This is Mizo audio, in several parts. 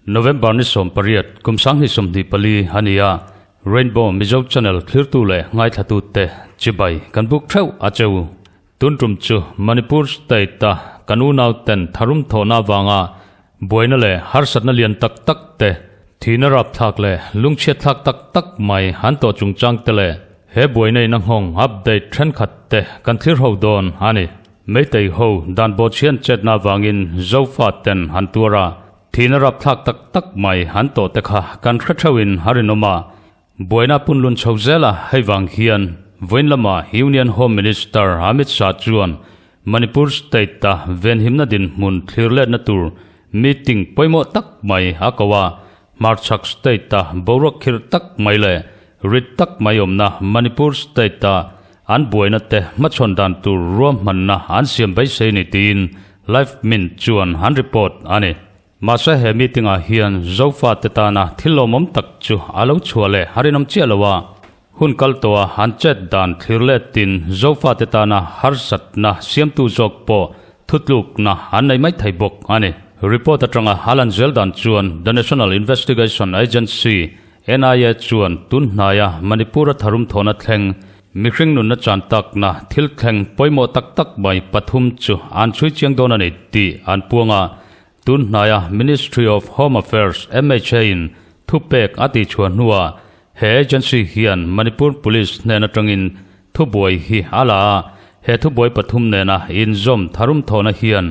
November ni 18 kum 2024 a ni a, Rainbow Mizo Channel thlirtu leh ngaithlatute chibai kan buk theuh a cheu. Tun tum chu Manipur State a kan unauten tharum thawhna avanga buaina leh harsatna lian tak tak te, thihna rapthlak leh lungchhiatthlak tak tak mai an tawh chungchang te leh he buaina in a nghawng update thenkhat te kan thlir ho dawn a ni. Meitei ho dan bawhchhian chetna avangin Zofa ten han tuar a, thihna rapthlak tak tak mai an tawh te kha kan hre theuhin a rinawm a. Buaina punlun chho zela hei vang hian vawiin lama Union Home Minister Amit Shah chuan Manipur State-a venhimna dinhmun thlir letna tur meeting pawimawh tak mai a ko a. Hmarchhak State-a boruak khirh tak mai leh rit tak mai awmna Manipur State-a an buaina te hmachhawn dan tur ruahmanna an siam beisei ni tiin Live Mint chuan an report a ni. Mahse he meeting ah hian Zofa te tana thil lawmawm tak chu a lo chhuah leh a rinawm chiah lo a, hun kal tawha an chet dan thlir letin Zofa te tana harsatna siamtu zawk pawh thutlukna an nei mai thei bawk a ni. Report atanga a lan zel dan chuan The National Investigation Agency, NIA, chuan tun hnaia Manipur-a tharum thawhna thleng mihring nunna chan takna thil thleng pawimawh tak tak mai pathum chu an chhui chiang dawn a ni tih an puang a. Tun hnaia Ministry of Home Affairs, MHA, in thupek a tihchhuah hnuah he agency hian Manipur Police hnen atangin thubuai hi a la a, he thubuai pathum nena inzawm tharum thawhna hian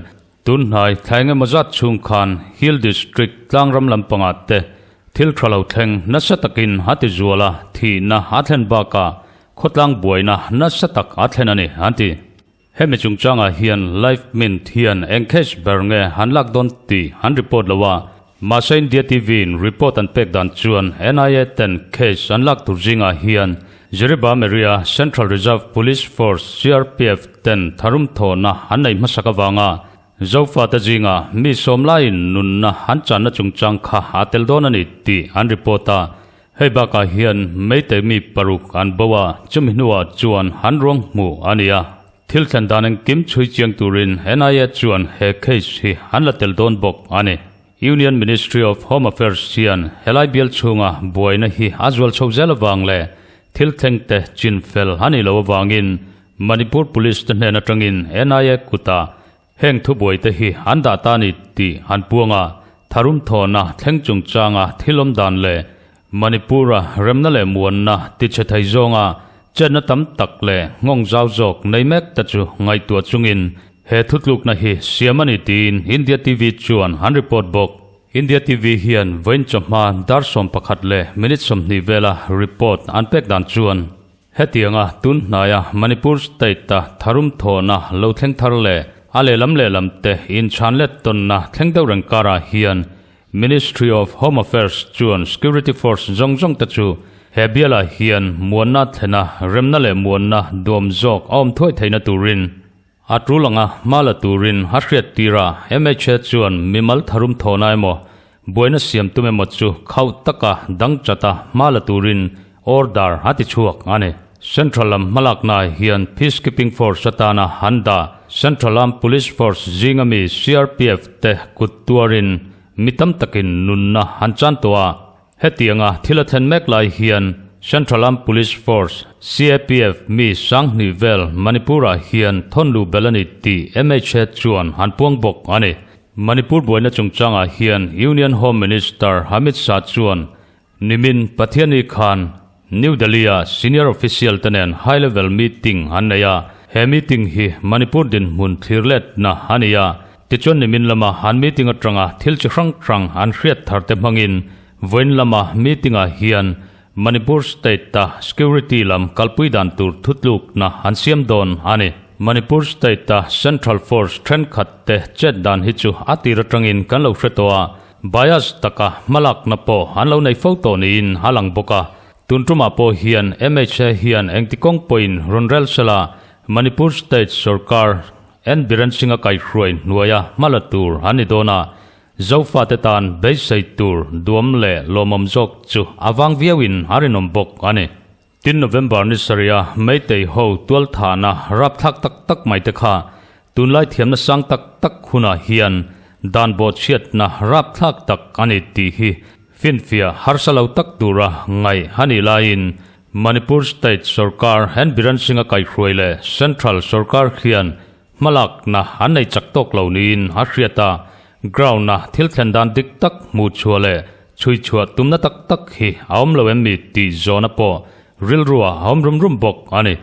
tun hnai thla engemaw zat chhung khan Hill District tlangram lampangah te thil tha lo thleng nasa takin a ti zual a, thihna a thlen bakah khawtlang buaina nasa tak a thlen a ni, an ti. Hemi chungchangah hian Live Mint hian eng case ber nge han lak dawn tih an report lo a, mahse India TV in report an pek dan chuan NIA ten case an lak tur zingah hian Jiribam area Central Reserve Police Force, CRPF, ten tharum thawhna an nei hmasak avanga Zofate zingah mi sawm laiin nunna an channa chungchang kha a tel dawn a ni tih an report a. Hei bakah hian Meitei mi paruk an bo a, chumi hnuah chuan han ruang hmuh a ni a. Thil thlen dan engkim chhui chiang turin NIA chuan he case hi an la tel dawn bawk a ni. Union Ministry of Home Affairs hian helai bial chhunga buaina hi a zual chho zel avang leh thil thlengte chin fel a nih loh avangin Manipur Police te hnen atangin NIA kutah Heng thubuaite hi an dah ta ni tih an puang a, tharum thawhna thleng chungchanga thil awm dan leh Manipur-a remna leh muanna tichhe thei zawnga chetna tam tak leh nghawng zau zawk nei mek te chu ngaihtuah chungin he thutlukna hi siam a ni tiin India TV chuan an report bawk. India TV hian vawiin chawhma dar 11 leh minute 20 vela report an pek dan chuan, Hetianga tun hnaia Manipur State-a tharum thawhna lo thleng thar leh a lehlam lehlam te inchhan let tawnna thleng deuh reng karah hian Ministry of Home Affairs chuan Security Force zawng zawng te chu he bialah hian muanna thlena remna leh muanna duam zawk a awm thuai theihna turin a tul anga hma la turin a hriat tir a. MHA chuan mimal tharum thawhna emaw buaina siam tum emaw chu khauh taka dang chata hma la turin order a ti chhuak a ni. Central lam hmalaknaah hian Peacekeeping Force atana han dah Central Armed Police Force zinga mi CRPF te kut tuarin mi tam takin nunna an chan tawh a. Hetianga thil a thlen mek lai hian Central Armed Police Force, CAPF, mi 2000 vel Manipur-ah hian thawn luh belh a ni tih MHA chuan an puang bawk a ni. Manipur buaina chungchangah hian Union Home Minister Amit Shah chuan nimin Pathianni khan New Delhi-ah senior official te nen high level meeting an nei a, he meeting hi Manipur dinhmun thlir letna a ni a. Tichuan nimin lama an meeting atanga thil chi hrang hrang an hriat thar te hmangin vawiin lama meeting ah hian Manipur state-a security lam kalpui dan tur thutlukna an siam dawn a ni. Manipur state-a central force thenkhat te chet dan hi chu a tir atangin kan lo hre tawh a, bias taka hmalakna pawh an lo nei fo tawh niin a lang bawk a. Tun tumah pawh hian MHA hian engti kawng pawhin rawn rel sela Manipur state sorkar N Biren Singh-a kaihhruai hnuaia hma la tur an ni dawn a, Zofate tan beisei tur duam leh lawmawm zawk chu a vang viauin a rinawm bawk a ni. Tin November ni sarih a Meitei ho tualthahna rapthlak tak tak mai te kha tunlai thiamna sang tak tak hunah hian dan bawhchhiatna rapthlak tak a ni tih hi finfiah harsa lo tak tura ngaih a nih laiin Manipur State sorkar N Biren Singh-a kaihhruai leh Central sorkar hian hmalakna an nei chak tawk lo niin a hriat a, ground-a thil thlen dan dik tak hmuh chhuah leh chhui chhuah tumna tak tak hi a awm lo em mi tih zawhna pawh rilruah a awm rum rum bawk a ni.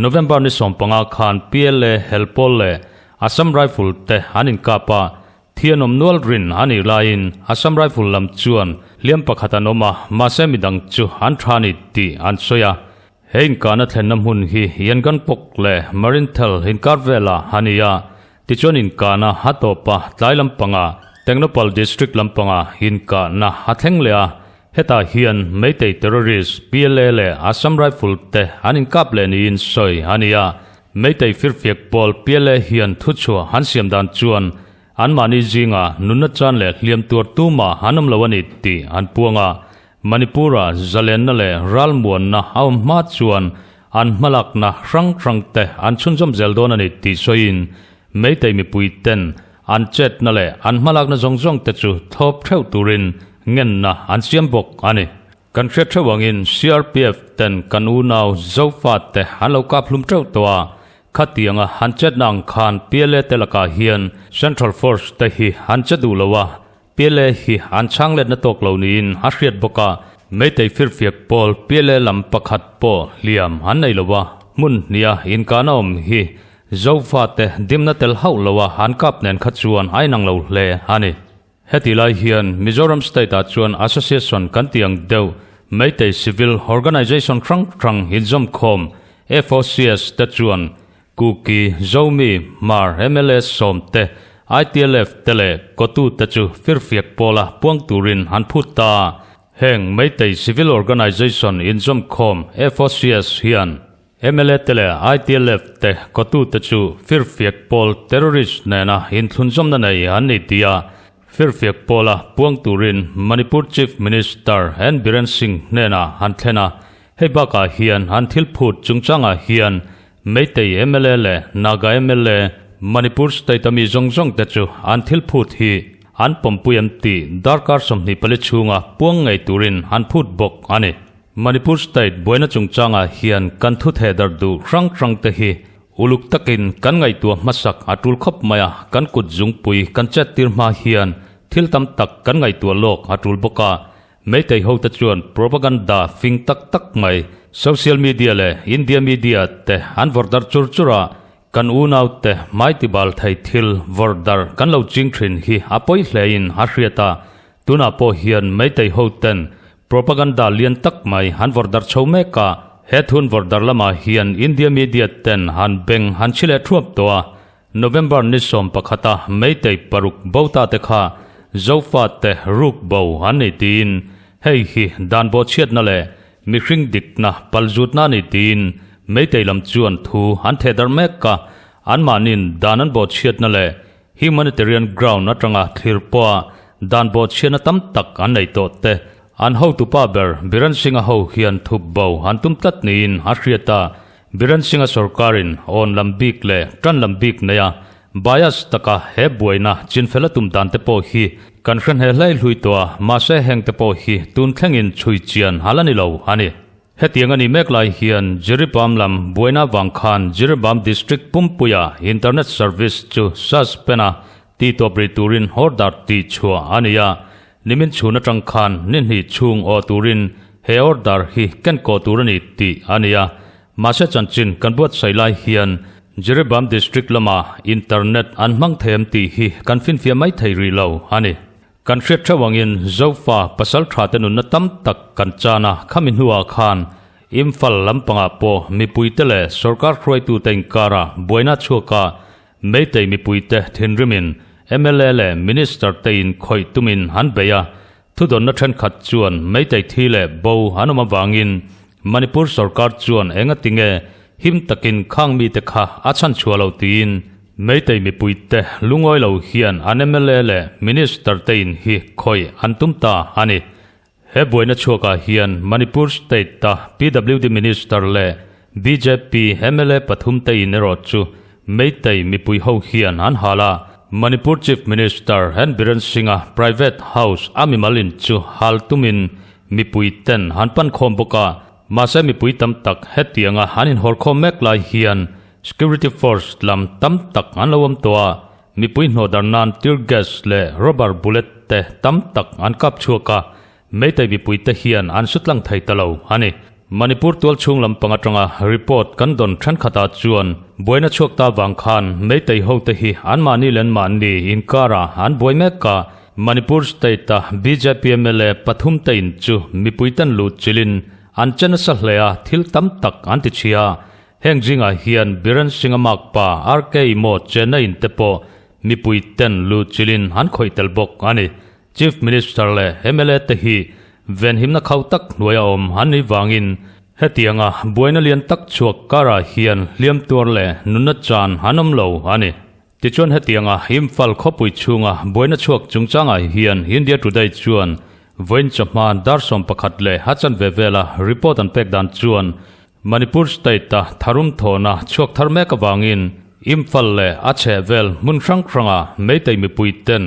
November ni 15 khan PLA helpawl leh Assam Rifle te an inkap a, thi an awm nual rin a nih laiin Assam Rifle lam chuan hliam pakhat an awm a, mahse midang chu an tha a ni tih an sawi a. He inkahna thlenna hmun hi Yanganpok leh Marinthal inkar velah a ni a, tichuan inkahna a tawp a, tlai lampanga Tengnoupal District lampanga inkahna a thleng leh a, hetah hian Meitei terrorist PLA leh Assam Rifle te an inkap leh niin sawi a ni a, Meitei firfiak pawl PLA hian thuchhuah an siam dan chuan anmahni zinga nunna chan leh hliam tuar tumah an awm lo a ni tih an puang a, Manipur-a zalenna leh ralmuanna a awm hma chuan an hmalakna hrang hrang te an chhunzawm zel dawn a ni tih sawiin Meitei mipui ten an chetna leh an hmalakna zawng zawng te chu thlawp theuh turin ngenna an siam bawk a ni. Kan hriat theuh angin CRPF ten kan unau Zofa te an lo kap hlum teuh tawh a, khatianga an chetna ang khan PLA te lakah hian Central Force te hi an che duh lo a, PLA hi an chhang letna tawk lo niin a hriat bawk a, Meitei firfiak pawl PLA lam pakhat pawh hliam an nei lo a, hmun hniha inkahna awm hi Zofate dimna tel hauh lo a an kap nen kha chuan a inang lo hle a ni. Heti lai hian Mizoram State ah chuan Association kan tih ang deuh Meitei Civil Organisation hrang hrang inzawmkhawm FOCS te chuan Kuki, Zomi, Hmar, mla Sawmte, ITLF te leh Kotu te chu firfiak pawla puang turin an phut ta a. Heng Meitei Civil Organisation inzawmkhawm FOCS hian mla te leh ITLF te Kotu te chu firfiak pawl terrorist nena inthlunzawmna nei an ni ti a, firfiak pawla puang turin Manipur Chief Minister N Biren Singh hnenah an thlen a. Hei bakah hian an thil phut chungchangah hian Meitei mla leh Naga mla, Manipur state a mi zawng zawng te chu an thil phut hi an pawmpui em tih darkar 24 chhunga puang ngei turin an phut bawk a ni. Manipur state buaina chungchangah hian kan thu theh darh duh hrang hrang te hi uluk takin kan ngaihtuah hmasak a tul khawp mai a, kan kut zungpui kan chet tir hma hian thil tam tak kan ngaihtuah lawk a tul bawk a, Meitei hote chuan propaganda fing tak tak mai social media leh India media te an vawrh darh chur chur a, kan unaute hmai tibal thei thil vawrh darh kan lo ching thin hi a pawi hlein a hriat a, tunah pawh hian Meitei hoten propaganda lian tak mai an vawrh darh chho mek a, he thun vawrh darh lamah hian India media ten han beng han chhi leh thuap tawh a, November ni 11 a Meitei paruk bo ta te kha Zofa te ruk bo an ni tiin hei hi dan bawhchhiatna leh mihring dikna palzutna a ni tiin Meitei lam chuan thu an theh darh mek a, anmahniin dan an bawhchhiatna leh humanitarian ground atanga thlir pawha dan bawhchhiatna tam tak an nei tawh te an hotupa ber Biren Singh-a ho hian thup bo an tum tlat niin a hriat a. Biren Singh-a sorkarin awn lam bik leh tan lam bik neia bias taka he buaina chinfel a tum dan te pawh hi kan hre hne hlei hlui tawh a, mahse heng te pawh hi tun thlengin chhui chian a la ni lo a ni. Hetiang a nih mek lai hian Jiribam lam buaina vang khan Jiribam District pumpuia internet service chu suspend a ti tawp rih turin order tih chhuah a ni a, Nimin chhun atang khan ni hnih chhung aw turin he order hi ken kawh tur a ni tih a ni a, mahse chanchin kan buatsaih lai hian Jiribam District lama internet an hmang thei em tih hi kan finfiah mai thei rih lo a ni. Kan hriat theuh angin Zofa pasal tha te nunna tam tak kan chan a, khami hnuah khan Imphal lampangah pawh mipuite leh sorkar hruaitute inkara buaina chhuak a, Meitei mipuite thinrimin mla leh Minister te in khawih tumin an bei a, thudawnna thenkhat chuan Meitei thi leh bo an awm avangin Manipur sorkar chuan enga tinge him takin khang mite kha a chhanchhuah lo tiin Meitei mipuite lungawi lo hian an mla leh Minister te in hi khawih an tum ta a ni. He buaina chhuakah hian Manipur State-a PWD Minister leh bjp mla pathumte in erawh chu Meitei mipui ho hian an hal a. Manipur Chief Minister N Biren Singh-a private house a mimal in chu hal tumin mipui ten an pan khawm bawk a. Mahse mipui tam tak hetianga an inhawrkhawm mek lai hian security force lam tam tak an lo awm tawh a. Mipui hnawhdar nan tear gas leh rubber bullet te tam tak an kap chhuak a, Meitei mipuite hian an su tlang thei ta lo a ni. Manipur tual chhung lampang atanga report kan dawn thenkhatah chuan buaina chhuak ta vang khan Meitei hote hi anmahni leh anmahni inkarah an buai mek a, Manipur state-a bjp mla pathumte in chu mipuiten luh chilhin an che nasa hle a, thil tam tak an ti chhia. Heng zingah hian Biren Singh-a makpa RK Imo chenna in te pawh mipui ten luh chilhin an khawih tel bawk a ni. Chief Minister leh mla te hi venhimna khau tak hnuaia awm an nih vangin hetianga buaina lian tak chhuak karah hian hliam tuar leh nunna chan an awm lo a ni. Tichuan hetianga Imphal khawpui chhunga buaina chhuak chungchangah hian India Today chuan vawiin chawhma dar 11 leh a chanve vela report an pek dan chuan Manipur state-a tharum thawhna chhuak thar mek avangin Imphal leh a chhehvel hmun hrang hranga Meitei mipui ten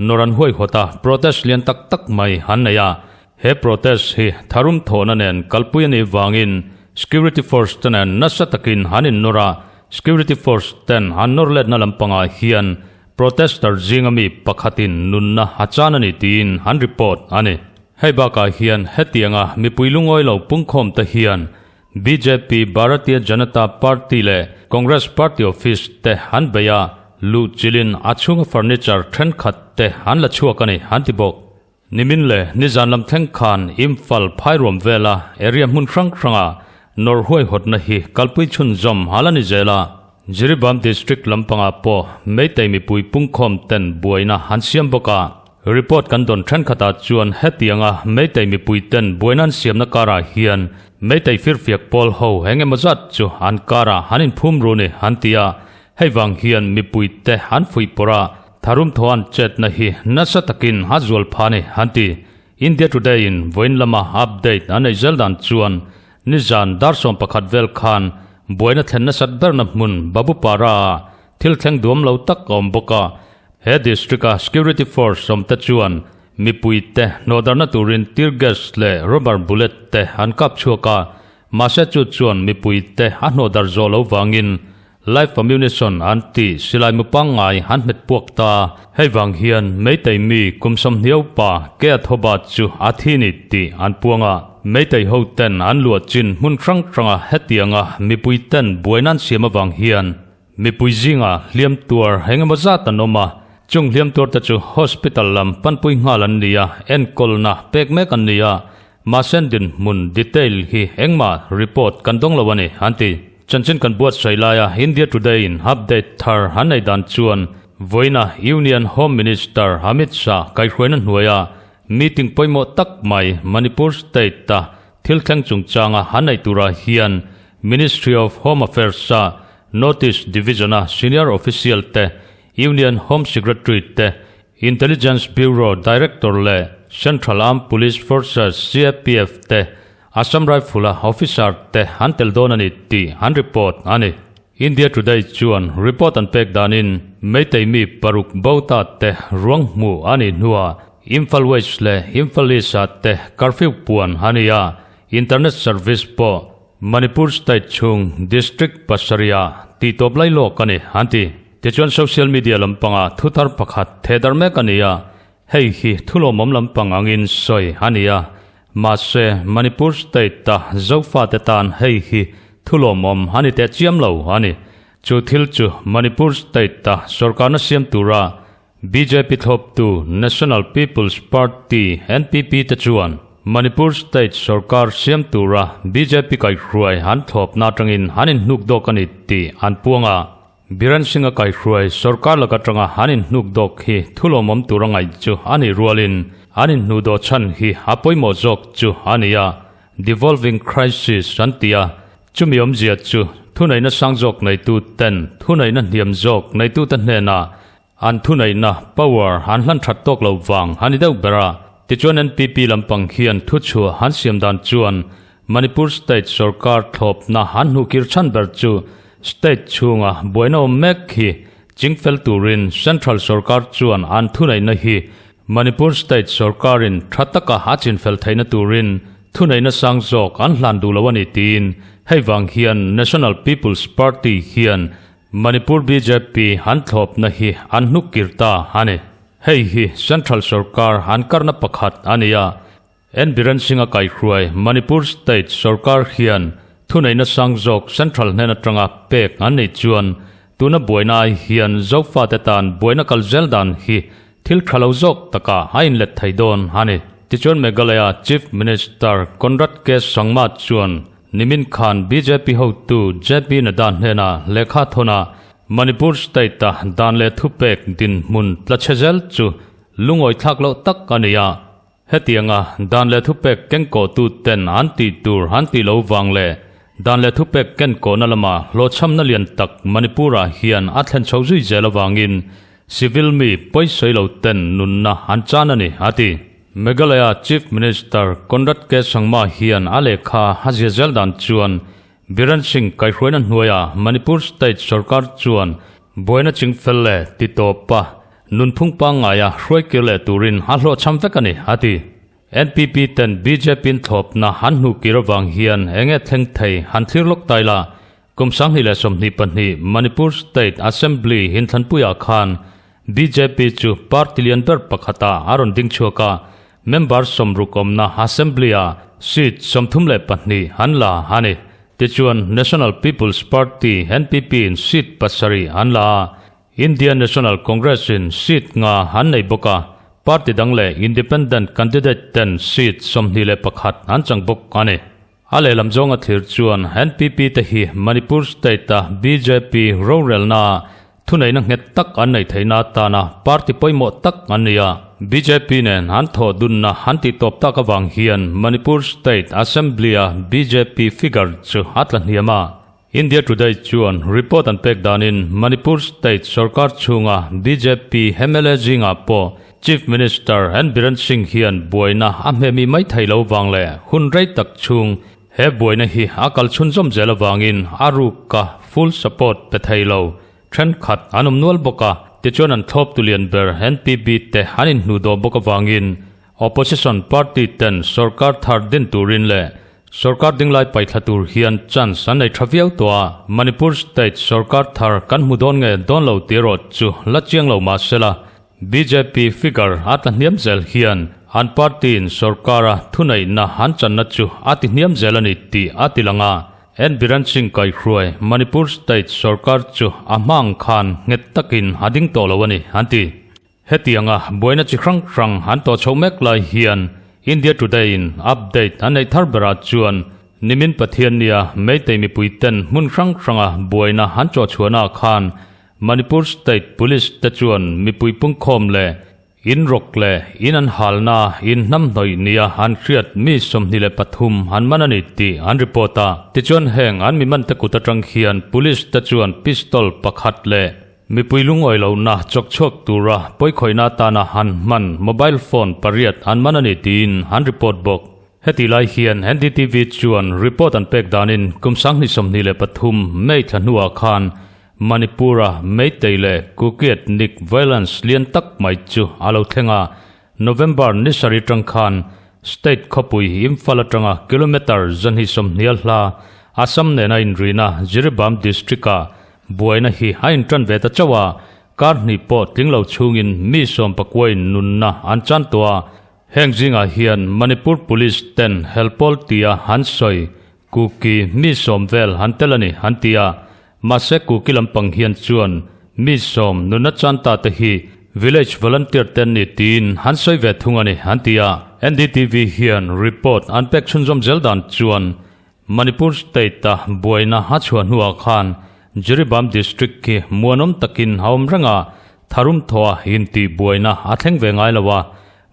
nawr an huaihawt a, protest lian tak tak mai an nei a. He protest hi tharum thawhna nen kalpui a nih vangin security force te nen nasa takin an innawr a, security force ten an nawr letna lampangah hian protester zinga mi pakhatin nunna a chan a ni tiin an report a ni. Hei bakah hian hetianga mipui lungawi lo pungkhawm te hian bjp, Bharatiya Janata Party leh Congress Party office te an bei a, luh chilhin a chhunga furniture thenkhat te an la chhuak a ni an ti bawk. Nimin leh nizan lam thleng khan Imphal phairuam vela area hmun hrang hranga nawr huaihawtna hi kalpui chhunzawm hal a ni zel a. Jiribam District lampangah pawh Meitei mipui pungkhawm ten buaina an siam bawk a. Report kan dawn thenkhatah chuan hetianga Meitei mipui ten buaina an siamna karah hian Meitei firfiak pawl ho eng emaw zat chu an karah an inphum ru ni an ti a. Hei vang hian mipui te an fuih pawrh a, tharum thaw an chetna hi nasa takin a zual pha ni an ti. India Today in vawiin lama update an ei zel dan chuan Nizan dar 11 vel khan buaina thlen nasat berna hmun Babupara ah thil thleng duam lo tak a awm bawk a. He district a security force awmte chuan mipui te hnawhdarhna turin tear gas leh rubber bullet te an kap chhuak a, mahse chu chuan mipui te a hnawhdarh zawh lo vangin Live ammunition an tih silai mu pangngai an hmet puak ta. Hei vang hian Meitei mi kum sawmhniau pa ke a thawba chu a thi ni tih an puang a. Meitei ho ten an luah chin hmun hrang hranga hetianga mipui ten buaina an siam avang hian mipui zinga hliam tuar eng emaw zat an awm a. Chung hliam tuar te chu hospital lam panpui nghal an ni a, enkawlna pek mek an ni a. Mahse dinhmun detail hi engmah report kan dawng lo a ni, an ti. Chanchin kan buatsaih laia India Today in update thar an nei dan chuan vawiina Union Home Minister Amit Shah kaihhruaina hnuaia meeting pawimawh tak mai Manipur state-a thil thleng chungchanga an nei turah hian Ministry of Home Affairs-a Notice Division-a senior official te, Union Home Secretary te, Intelligence Bureau Director leh Central Armed Police Forces, CAPF, te Assam Rifle-a officer te an tel dawn a ni tih an report a ni. India Today chuan report an pek danin Meitei mi paruk bo ta te ruang hmuh a nih hnuah Imphal West leh Imphal East-ah te curfew puan a ni a, internet service pawh Manipur state chhung district pasarihah tihtawp lai lawk a ni an ti. Tichuan social media lampangah thu thar pakhat theh dar mek a ni a, hei hi thu lawmawm lampang angin sawi a ni a. Mahse, Manipur state-a Zofate tan hei hi thu lawmawm a ni teh chiam lo a ni. Chu thil chu Manipur state-a sorkarna siam tura Bjp thlawptu National People's Party, NPP, te chuan Manipur state sorkar siam tura bjp kaihhruai an thlawpna atangin an inhnuk dawk a ni tih an puang a. Biren Singh-a kaihhruai sorkar lak atanga an inhnuk dawk hi thu lawmawm tura ngaih chu a nih rualin an inhnuh dawh chhan hi a pawimawh zawk chu a ni a, devolving crisis an ti a, chumi awmzia chu thuneihna sang zawk neitu ten thuneihna hniam zawk neitute hnenah An thuneihna, power, an hlan that tawk lo vang a ni deuh ber a. Tichuan NPP lampang hian thuchhuah an siam dan chuan Manipur state sorkar thlawpna an hnuhkir chhan ber chu state chhunga buaina awm mek hi chingfel turin central sorkar chuan an thuneihna hi Manipur state sorkarin tha taka a chinfel theihna turin thuneihna sang zawk an hlan duh lo a ni tiin hei vang hian National People's Party hian Manipur bjp an thlawpna hi an hnuk kir ta a ni. Hei hi central sorkar an karna pakhat a ni a. N Biren Singh-a kaihruai Manipur state sorkar hian thuneihna sang zawk central hnen atanga pek an neih chuan tuna buaina ai hian Zofate tan buaina kal zel dan hi thil tha lo zawk takah a inlet thei dawn a ni. Tichuan Meghalaya Chief Minister Conrad K Sangma chuan nimin khan bjp hotu JP Nadda hnenah lehkha thawn a Manipur state-a dan leh thupek dinhmun tla chhe zel chu lungawi thlak loh tak a ni a. Hetianga dan leh thupek kenkawhtu ten an tih tur an tih lo vang leh dan leh thupek kenkawhna lama hlawhchhamna lian tak Manipur-ah hian a thlen chho zui zel avangin civil mi pawisawi lo ten nunna an chan a ni, a ti. Meghalaya Chief Minister Conrad K Sangma hian a lehkha a zia zel dan chuan Biren Singh kaihhruaina hnuaiah Manipur State sorkar chuan buaina chingfel leh titawpa Nunphung pangngaia hruaikir leh turin a hlawhchham vek a ni, a ti. NPP ten BJP-in thlawpna an hnuhkir avang hian eng nge thleng thei han thlir lawk tai la, kum 2022 Manipur State Assembly inthlanpuiah khan BJP chu party lian ber pakhatah a rawn ding chhuak a, member 60 awmna Assembly-ah seat 32 an la a ni. Tichuan, National People's Party, NPP-in seat pasarih an la a, Indian National Congress in seat nga an nei bawk a, party dang leh independent candidate ten seat 21 an chang bawk a ni. A lehlam zawnga thlir chuan NPP te hi Manipur state-a bjp rorelna ah thuneihna nghet tak an nei theihna atana party pawimawh tak an ni a. Bjp nen an thawh dunna an tih tawp tak avang hian Manipur state assembly-a bjp figure chu a tla hniam a. India Today chuan report an pek danin Manipur state sorkar chhunga bjp mla zingah pawh Chief Minister N Biren Singh hian buaina a hmehmi mai thei lo vang leh hun rei tak chhung he buaina hi a kal chhunzawm zel avangin a ruka full support pe thei lo thenkhat an awm nual bawk a, tichuan an thlawp tu lian ber NPB te an inhnuhdawh bawk avangin Opposition party ten sorkar thar din turin leh sorkar dinglai paihthla tur hian chance an nei tha viau tawh a, Manipur state sorkar thar kan hmu dawn nge dawn lo tih erawh chu la chiang lo mah sela, bjp figure a tla hniam zel hian an party in sorkara thuneihna an channa chu a ti hniam zel a ni tih a ti lang a. N Biren Singh kaihruai Manipur state sorkar chu a hma ang khan nghet takin a ding tawh lo a ni, an ti. Hetianga buaina chi hrang hrang an tawh chho mek lai hian India Today in update an neih thar berah chuan nimin Pathiannia Meitei mipui ten hmun hrang hranga buaina an chawh chhuahnaah khan Manipur State Police te chuan mipui pungkhawm leh in rawk leh in an halna in hnamhnawih nia an hriat mi 23 an man a ni tih an report a. Tichuan heng an mi mante kut atang hian Police te chuan pistol pakhat leh Mipui lungawi lohna chawk chhuak tura pawikhawihna atana han hman mobile phone pariat an man a ni tiin an report bawk. Heti lai hian NDTV chuan report an pek danin kum 2023 May thla hnuah khan Manipur-a Meitei leh Kuki ethnic violence lian tak mai chu a lo thleng a, November ni sarih atang khan state khawpui Imphal atanga kilometre 220 a hla Assam nena inrina Jiribam district-ah buaina hi a intan ve ta chauh a, kar hnih pawh tling lo chhungin mi sawm pakuain nunna an chan tawh a, heng zingah hian Manipur Police ten helpawl tia an sawi Kuki mi sawm vel an tel a ni an ti a, mahse Kuki lampang hian chuan mi sawm nunna chan ta te hi village volunteer te an ni tiin an sawi ve thung a ni an ti a. NDTV hian report an pek chhunzawm zel dan chuan Manipur state-a buaina a chhuah hnuah khan Jiribam district khi muanawm takin a awm reng a, tharum thawha intih buaina a thleng ve ngai lo a,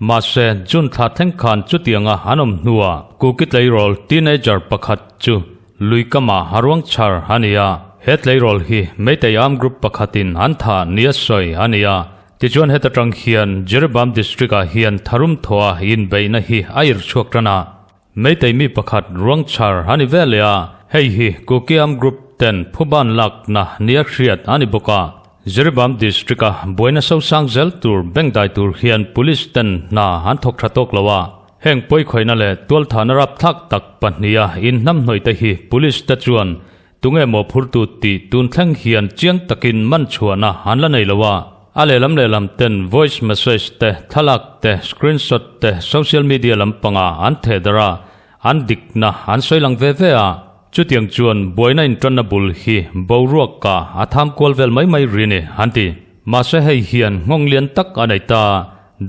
mahse June thla thleng khan chutianga an awm hnuah Kuki tleirawl teenager pakhat chu lui kamah a ruang chhar a ni a, he tleirawl hi Meitei armed group pakhatin an thah nia sawi a ni a. Tichuan heta tang hian Jiribam District ah hian tharum thawha inbeihna hi a irchhuak tan a. Meitei mi pakhat ruang chhar a ni ve leh a, hei hi Kuki Armed Group ten phuban lakna nia hriat a ni bawk a. Jiribam District a buaina sosang zel tur bengdai tur hian Police ten hna an thawk tha tawk lo a. Heng pawikhawihna leh tualthahna rapthlak tak pahniha inhnamhnawih te hi Police te chuan Tunge maw phurtu tih tun thleng hian chiang takin man chhuahna an la nei lo a. A lehlam lehlam ten voice message te, thlalak te, screenshot te social media lampanga an theh darh a, an dikna an sawi lang ve ve a. Chutiang chuan buaina intanna bul hi boruak ah a tham kual vel mai mai ri ni an ti. Mahse hei hian nghawng lian tak a nei ta.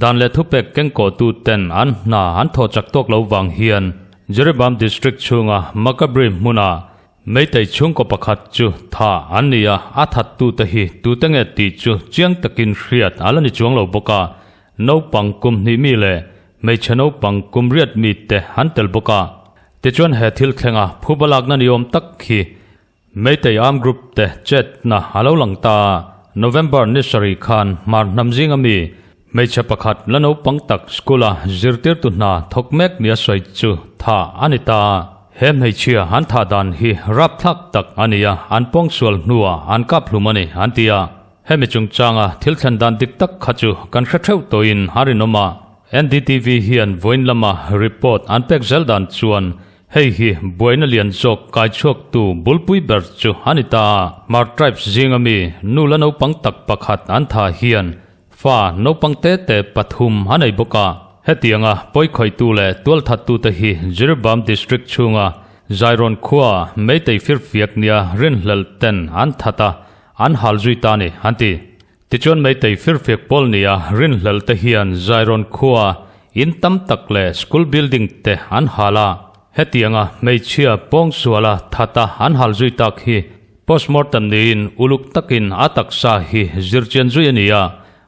Dan leh thupek kengkawhtu ten an hna an thawh chak tawk lo vang hian Jiribam District chhunga Makabri hmuna Meitei chhungkaw pakhat chu tha an ni a, a thattute hi tute nge tih chu chiang takin hriat a la ni chuang lo bawk a, naupang kum hnih mi leh hmeichhe naupang kum riat mi te an tel bawk a. Tichuan he thil thlenga phuba lakna ni awm tak hi Meitei Armed Group te chetna a lo lang ta a, November ni sarih khan hmar hnam zinga mi Hmeichhe pakhat la naupang tak school-a zirtirtu hna thawk mek nia sawi chu tha a ni ta. He hmeichhia an thah dan hi rapthlak tak a ni a, an pawngsual hnuah an kap hlum a ni an ti a. Hemi chungchanga thil thlen dan dik tak kha chu kan hre theuh tawhin a rinawm a. NDTV hian vawiin lama report an pek zel dan chuan hei hi buaina lian zawk kai chhuaktu bulpui ber chu a ni ta. Hmar tribes zinga mi nu la naupang tak pakhat an thah hian Fa naupang te te pathum a nei bawk a. Hetianga pawikhawihtu leh tualthattute hi Jiribam District chhunga Zairawn khua Meitei firfiak nia rinhlelh ten an that a, an hal zui ta ni, an ti. Tichuan Meitei firfiak pawl nia rinhlelh te hian Zairawn khua in tam tak leh school building te an hal a. Hetianga hmeichhia pawngsuala that a an hal zui tak hi Postmortem niin uluk takin a taksa hi zirchian zui a ni a,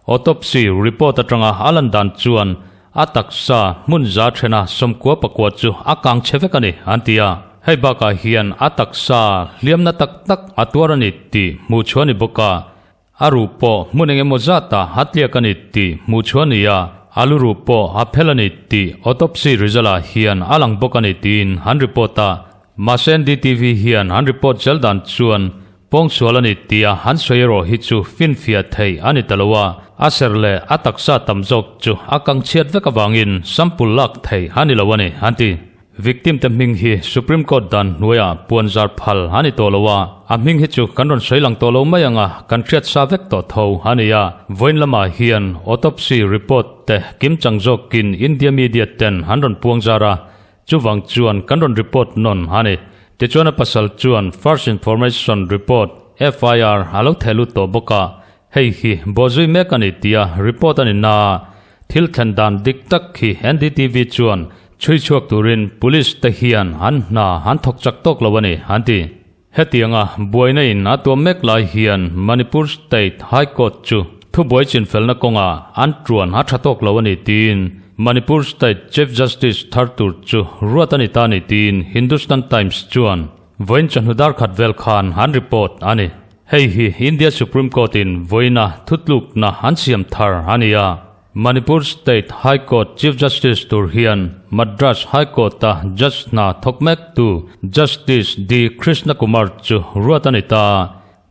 autopsy report atanga a lan dan chuan a taksa hmun za thena sawmkua pakua chu a kang chhe vek a ni, an ti a. Hei bakah hian a taksa hliamna tak tak a tuar a ni tih hmuh chhuah a ni bawk a, A ruh pawh hmun eng emaw zatah a tliak a ni tih hmuh chhuah a ni a, a lu ruh pawh a phel a ni tih autopsy result ah hian a lang bawk a ni tiin an report a. Mahse NDTV hian an report zel dan chuan pawngsual a ni tia an sawi erawh hi chu finfiah theih a ni ta lo a, a ser leh a taksa tam zawk chu a kang chhiat vek avangin sample lak theih a ni lo a ni an ti. Victim te hming hi Supreme Court dan hnuaiah puan zar phal a ni tawh lo a, a hming hi chu kan rawn sawi lang tawh lo mai ang a, kan hriat sa vek tawh tho a ni a. Vawiin lamah hian autopsy report te kimchang zawkin India media ten an rawn puang zar a, chuvang chuan kan rawn report nawn a ni. Tichuan a pasal chuan First Information Report, FIR, a lo theh lut tawh bawk a, hei hi bawhzui mek a ni tia report a ni na a, thil thlen dan dik tak hi NDTV chuan Chhui chhuak turin Police te hian an hna an thawk chak tawk lo a ni, an ti. Hetianga buaina in a tuam mek lai hian Manipur State High Court chu thubuai chinfelna kawngah an tuan a tha tawk lo a ni tiin Manipur State Chief Justice thar tur chu ruat a ni ta ni tiin Hindustan Times chuan vawiin chawhnu dar khat vel khan an report a ni. Hei hi India Supreme Court in vawiina thutlukna an siam thar a ni a. Manipur State High Court Chief Justice tur hian Madras High Court-a judge hna thawk mektu Justice D. Krishna Kumar chu ruat a ni ta.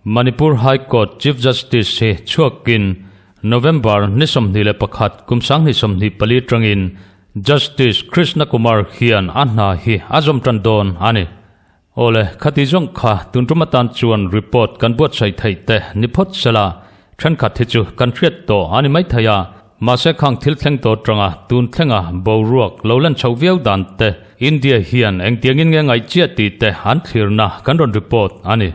Manipur High Court Chief Justice hi chhuakin November ni 21 kum 2024 tangin Justice Krishna Kumar hian a hna hi a zawm tan dawn a ni. Awle, khati zawng kha tun tum atan chuan report kan buatsaih theih te ni phawt sela, thenkhat hi chu kan hriat tawh a ni maithei a, mahse khang thil thleng tawh atanga tun thlenga boruak lo lan chhoh viau dan te India hian engtiangin nge ngaih chiah tih te an thlirna kan rawn report a ni.